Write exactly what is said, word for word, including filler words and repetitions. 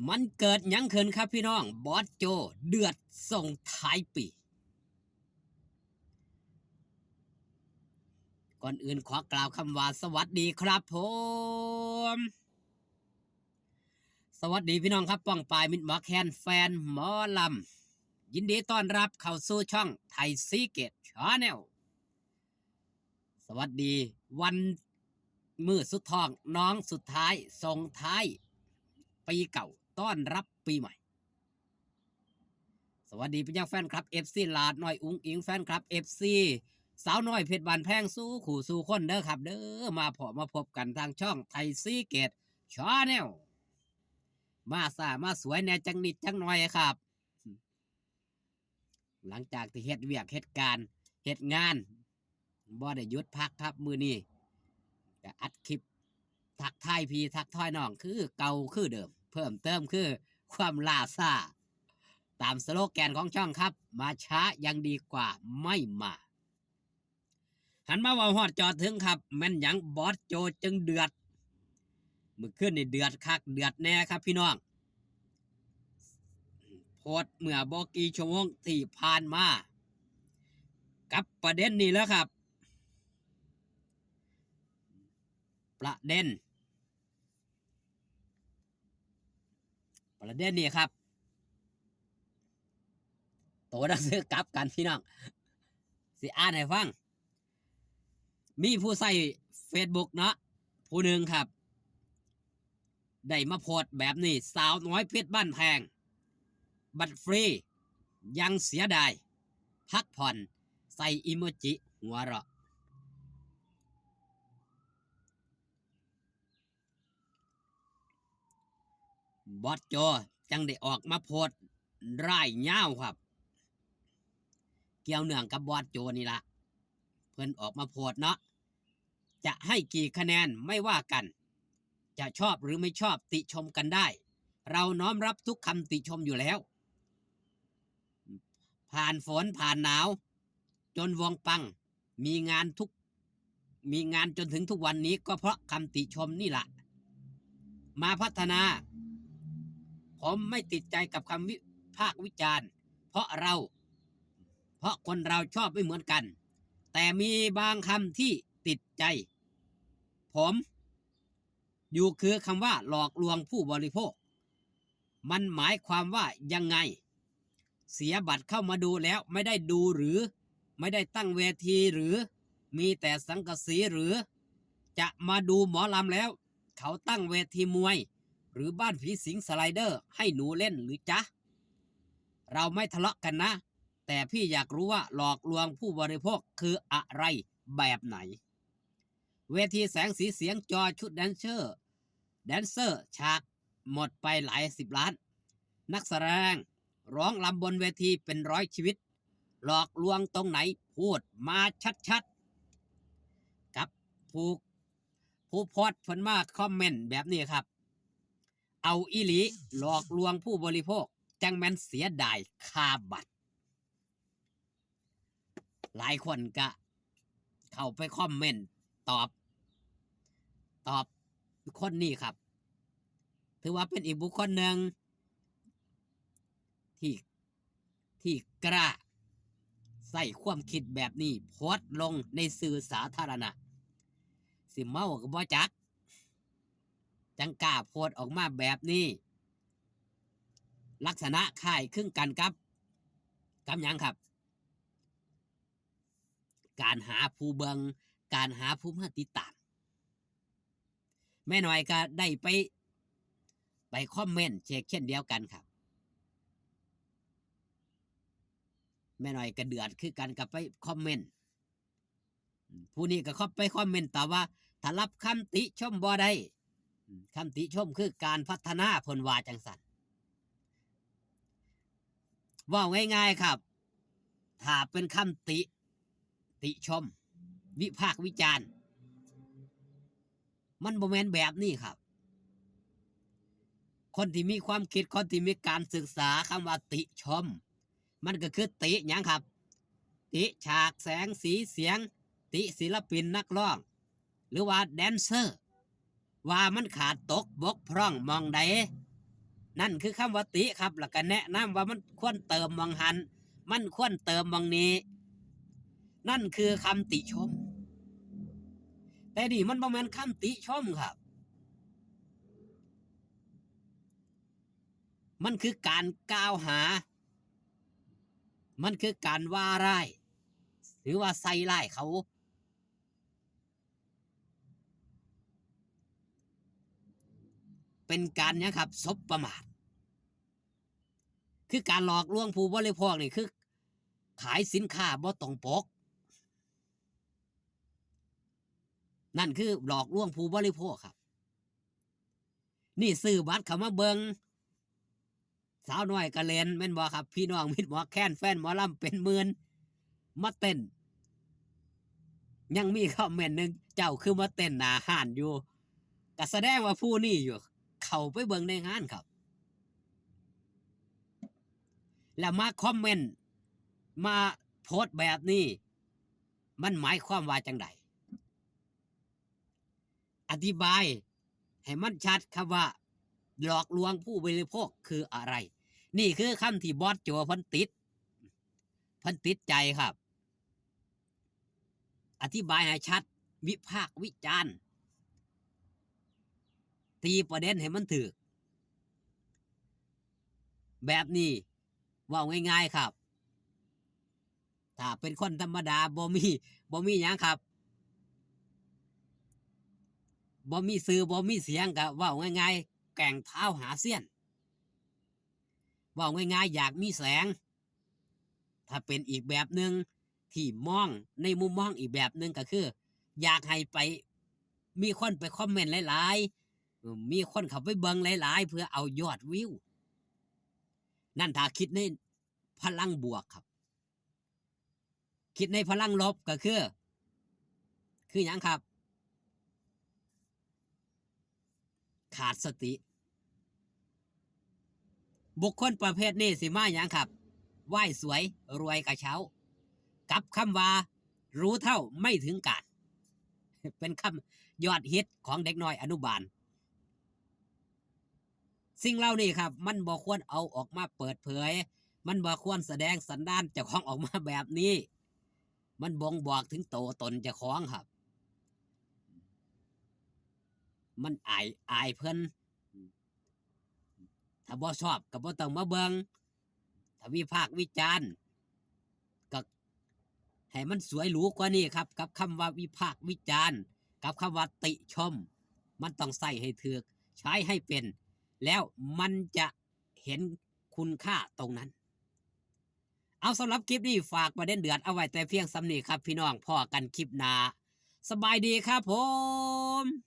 มันเกิดหยังขึ้นครับพี่น้อง บอสโจเดือดส่งท้ายปี ก่อนอื่นขอกล่าวคำว่าสวัสดีครับผม สวัสดีพี่น้องครับ ป้องปายมิตรหมอแคน แฟนหมอลำ ยินดีต้อนรับเข้าสู่ช่องไทยซีเกตชาแนล สวัสดีวันมื้อสุดท้อง น้องสุดท้าย ส่งท้ายปีเก่า ต้อนรับปีใหม่ สวัสดีพี่ยังแฟนคลับ เอฟซี หลาดน้อยอุ๋งอิ๋ง แฟนคลับ เอฟซี สาวน้อยเพชรบ้านแพง สู่คู่สู่คนเด้อครับ เด้อ มาพบมาพบกันทางช่องไทยซีเกตชาแนล มาซ่ามาสวยแน่จังนิดจังหน่อยครับ หลังจากที่เฮ็ดเวียกเฮ็ดการเฮ็ดงาน บ่ได้หยุดพักครับ มื้อนี้ก็อัดคลิปทักทายพี่ทักทายน้องคือเก่าคือเดิม เพิ่มเติมคือความล่าซ่า ตามสโลแกนของช่องครับ มาช้ายังดีกว่าไม่มา หันมาเว้าฮอดจอดถึงครับ แม่นหยังบอสโจจึงเดือด มื้อคืนนี่เดือดคักเดือดแน่ครับพี่น้อง โพสต์เมื่อบ่กี่ชั่วโมงที่ผ่านมา กับประเด็นนี้แล้วครับ ประเด็น ประเด็นนี้ครับ โตหนังสือกลับกันพี่น้อง สิอ่านให้ฟัง มีผู้ใช้เฟซบุ๊กเนาะ ผู้หนึ่งครับ ได้มาโพสต์แบบนี้ สาวน้อยเพชรบ้านแพง บัตรฟรี ยังเสียดาย พักผ่อน ใส่อีโมจิหัวเราะ บอสโจจังได้ออกมาโพสต์ร่ายยาวครับ เกี่ยวเนื่องกับบอสโจนี่ละ เพิ่นออกมาโพสต์เนาะ จะให้กี่คะแนนไม่ว่ากัน จะชอบหรือไม่ชอบติชมกันได้ เราน้อมรับทุกคำติชมอยู่แล้ว ผ่านฝนผ่านหนาว จนวงปัง มีงานทุก มีงานจนถึงทุกวันนี้ก็เพราะคำติชมนี่แหละ มาพัฒนา ผมไม่ติดใจกับคำวิพากษ์วิจารณ์ เพราะเรา เพราะคนเราชอบไม่เหมือนกัน แต่มีบางคำที่ติดใจ ผม อยู่คือคำว่าหลอกลวงผู้บริโภค มันหมายความว่ายังไง เสียบัตรเข้ามาดูแล้วไม่ได้ดูหรือ ไม่ได้ตั้งเวทีหรือ มีแต่สังกะสีหรือ จะมาดูหมอลำแล้ว เขาตั้งเวทีมวย หรือบ้านผีสิงสไลเดอร์ให้หนูเล่นหรือจ๊ะ เราไม่ทะเลาะกันนะ แต่พี่อยากรู้ว่าหลอกลวงผู้บริโภคคืออะไรแบบไหน เวทีแสงสีเสียงจอชุดแดนเซอร์ แดนเซอร์ฉากหมดไปหลายสิบล้าน นักแสดงร้องรำบนเวทีเป็นร้อยชีวิต หลอกลวงตรงไหนพูดมาชัดๆ กับผู้ผู้โพสต์เพิ่นมาคอมเมนต์แบบนี้ครับ เอาอีหลีหลอกลวงผู้บริโภค จังแม่นเสียดายค่าบัตร หลายคนก็เข้าไปคอมเมนต์ตอบ ตอบคนนี้ครับ ถือว่าเป็นอีกบุคคลหนึ่งที่ที่กล้าใส่ความคิดแบบนี้โพสต์ลงในสื่อสาธารณะ สิเมาก็บ่จัก จังกล้าโพสต์ออกมาแบบนี้ ลักษณะคล้ายคลึงกันกับ กับหยังครับ การหาผู้เบิ่ง การหาผู้มาติดตาม แม่น้อยก็ได้ไป ไปคอมเมนต์เช็คเช่นเดียวกันครับ แม่น้อยก็เดือดคือกันกับไปคอมเมนต์ ผู้นี้ก็เข้าไปคอมเมนต์ตอบว่า ถ้ารับคำติชมบ่ได้ คำติชมคือการพัฒนา เพิ่นว่าจังซั่น เว้าง่ายๆครับ ถ้าเป็นคำติ ติชม วิพากษ์วิจารณ์ มันบ่แม่นแบบนี้ครับ คนที่มีความคิด คนที่มีการศึกษา คำว่าติชม มันก็คือติหยังครับ ติฉากแสงสีเสียง ติศิลปินนักร้อง หรือว่าแดนเซอร์ ว่ามันขาดตกบกพร่องหม่องใด นั่นคือคำว่าติครับ แล้วก็แนะนำว่ามันควรเติมหม่องหั้น มันควรเติมหม่องนี้ นั่นคือคำติชม แต่นี่มันบ่แม่นคำติชมครับ มันคือการกล่าวหา มันคือการว่าร้าย หรือว่าใส่ร้ายเขา เป็นการหยังครับ สบประมาท คือการหลอกลวงผู้บริโภคนี่คือ ขายสินค้าบ่ตรงปก นั่นคือหลอกลวงผู้บริโภคครับ นี่ซื้อบัตรเข้ามาเบิ่ง สาวน้อยก็เล่นแม่นบ่ครับ พี่น้องมิตรหมอแคนแฟนหมอลำเป็นหมื่น มาเต้น ยังมีคอมเมนต์หนึ่ง "เจ้าคือมาเต้นหน้าห้านอยู่" ก็แสดงว่าผู้นี้อยู่ เข้าไปเบิ่งในงานครับ แล้วมาคอมเมนต์ มาโพสต์แบบนี้ มันหมายความว่าจังใด อธิบายให้มันชัดครับว่า หลอกลวงผู้บริโภคคืออะไร นี่คือคำที่บอสโจเพิ่นติด เพิ่นติดใจครับ อธิบายให้ชัด วิพากษ์วิจารณ์ ตีประเด็นให้มันถูก แบบนี้ เว้าง่ายๆครับ ถ้าเป็นคนธรรมดาบ่มี บ่มีหยังครับ บ่มีชื่อ บ่มีเสียง ก็เว้าง่ายๆ แกว่งเท้าหาเสี้ยน เว้าง่ายๆ อยากมีแสง ถ้าเป็นอีกแบบหนึ่ง ที่มองในมุมมองอีกแบบหนึ่งก็คือ อยากให้ไป มีคนไปคอมเมนต์หลายๆ เออ มีคนเข้าไปเบิ่งหลายๆ เพื่อเอายอดวิว นั่นถ้าคิดในพลังบวกครับ คิดในพลังลบก็คือ คือหยังครับ ขาดสติ บุคคลประเภทนี้สิมาหยังครับ ไหว้สวยรวยกระเช้า กับคำว่า รู้เท่าไม่ถึงการ เป็นคำยอดฮิตของเด็กน้อยอนุบาล สิ่งเหล่านี้ครับ มันบ่ควรเอาออกมาเปิดเผย มันบ่ควรแสดงสันดานเจ้าของออกมาแบบนี้ มันบ่งบอกถึงโตตนเจ้าของครับ มันอาย อายเพิ่น ถ้าบ่ชอบก็บ่ต้องมาเบิ่ง ถ้าวิพากษ์วิจารณ์ ก็ให้มันสวยหรูกว่านี้ครับ กับคำว่าวิพากษ์วิจารณ์ กับคำว่าติชม มันต้องใช้ให้ถูก ใช้ให้เป็น แล้วมันจะเห็นคุณค่าตรงนั้น เอา สำหรับคลิปนี้ฝากประเด็นเดือดเอาไว้แต่เพียงส่ำนี้ครับพี่น้อง พ้อกันคลิปหน้า สบายดีครับผม